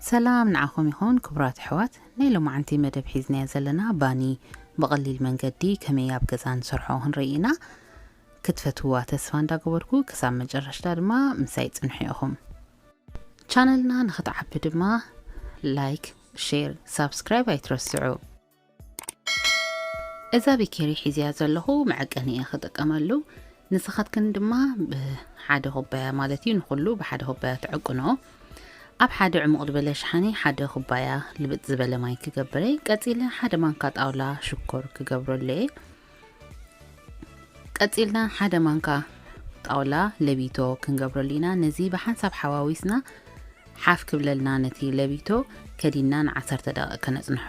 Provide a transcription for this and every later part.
ሰላም ንዓኹም ይኹን ክቡራት ኣሕዋት። ናይ ሎማዓንቲ መደብ ሒዝናዮ ዘለና ባኒ ብቐሊል መንገዲ ከመይ ኣብ ገዛ ንሰርሖ ክንርኢ ኢና። ክትፈትውዋ ተስፋ እንዳገበርኩ ክሳብ መጨረሽታ ድማ ምሳይ ጽንሑ ኢኹም። ቻነልና ንኽትዓቢ ድማ ላይክ፣ ሼር፣ ሳብስክራይብ ኣይትረስዑ። እዛ ቤኬሪ ሒዝያ ዘለኹ መዐቀኒ እየ ክጥቀመሉ። ንስኻትክን ድማ ብሓደ ኩባያ ማለት እዩ፣ ንኹሉ ብሓደ ኩባያ ትዕቅኖ። ኣብ ሓደ ዕሙቕ ዝበለ ሸሓኒ ሓደ ኩባያ ልብጥ ዝበለ ማይ ክገብረ። ቀጺለ ሓደ ማንካ ጣውላ ሽኮር ክገብረሉ እየ። ቀጺልና ሓደ ማንካ ጣውላ ለቢቶ ክንገብረሉ ኢና። ነዚ ብሓንሳብ ሓዋዊስና ሓፍ ክብለልና ነቲ ለቢቶ ከዲና ንዓሰርተ ደቂቕ ከነጽንሖ።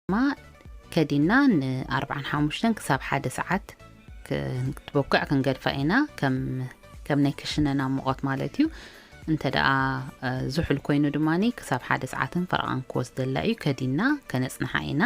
ድማ ከዲና ንኣርብዓን ሓሙሽተን ክሳብ ሓደ ሰዓት ክ-፣ ክትበኩዕ ክንገድፋ ኢና። ከም፣ ከም ናይ ክሽነና ሙቐት ማለት እዩ። እንተ ደኣ፣ እ፣ ዝሑል ኮይኑ ድማኒ ክሳብ ሓደ ሰዓትን ፈረቓን ክወስደላ እዩ። ከዲና ከነጽንሓ ኢና።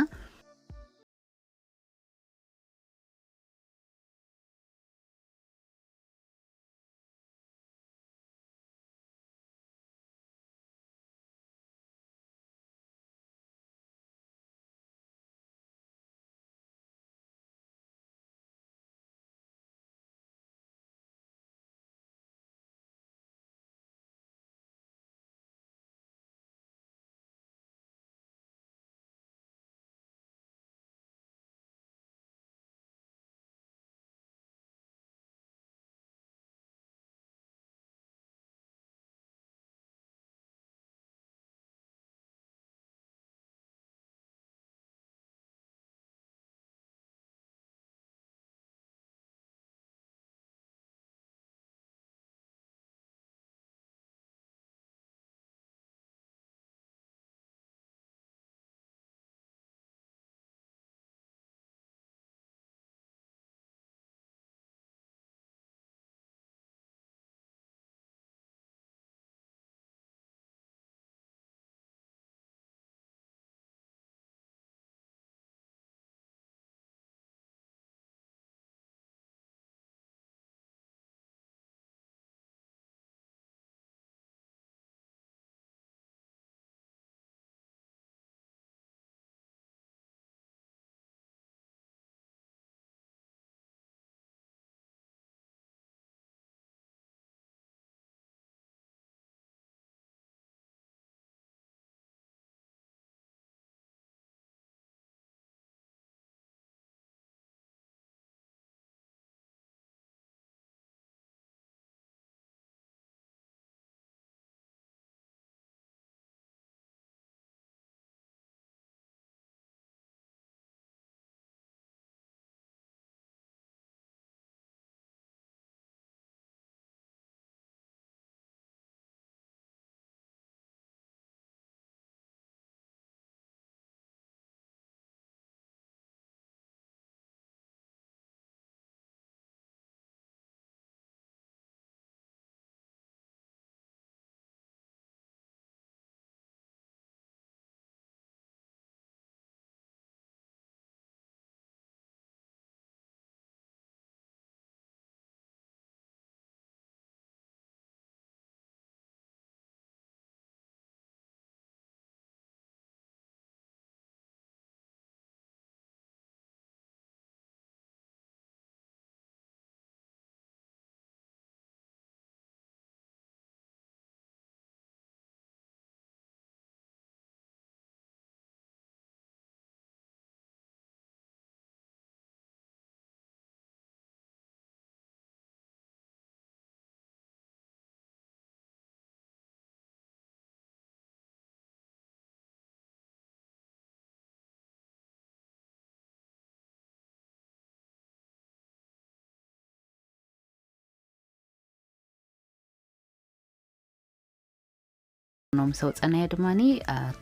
ምስ ኣውፀናዮ ድማ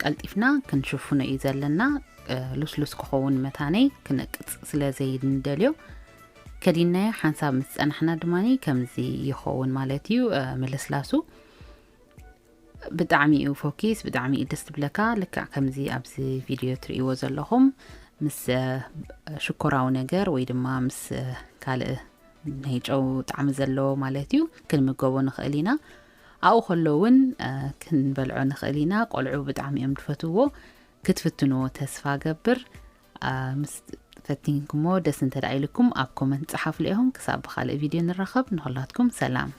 ቀልጢፍና ክንሽፍኖ እዩ ዘለና። ልስሉስ ክኸውን መታነይ ክንቅፅ ስለ ዘይንደልዮ ከዲናዮ ሓንሳብ ምስ ፀናሕና ድማ ከምዚ ይኸውን ማለት እዩ። ምልስላሱ ብጣዕሚ እዩ ፎኪስ፣ ብጣዕሚ እዩ ደስ ትብለካ። ልክዕ ከምዚ ኣብዚ ቪድዮ ትርእይዎ ዘለኹም ምስ ሽኮራዊ ነገር ወይ ድማ ምስ ካልእ ናይ ጨው ጣዕሚ ዘለዎ ማለት እዩ ክንምገቦ ንኽእል ኢና። ኣብኡ ከሎ እውን ክንበልዖ ንኽእል ኢና። ቆልዑ ብጣዕሚ እዮም ዝፈትዎ። ክትፍትንዎ ተስፋ ገብር። ምስ ፈቲንኩሞ ደስ እንተ ኢልኩም ኣብ ኮመንት ጸሓፉ ኢኹም። ክሳብ ብኻልእ ቪድዮ ንራኸብ፣ ንኹላትኩም ሰላም።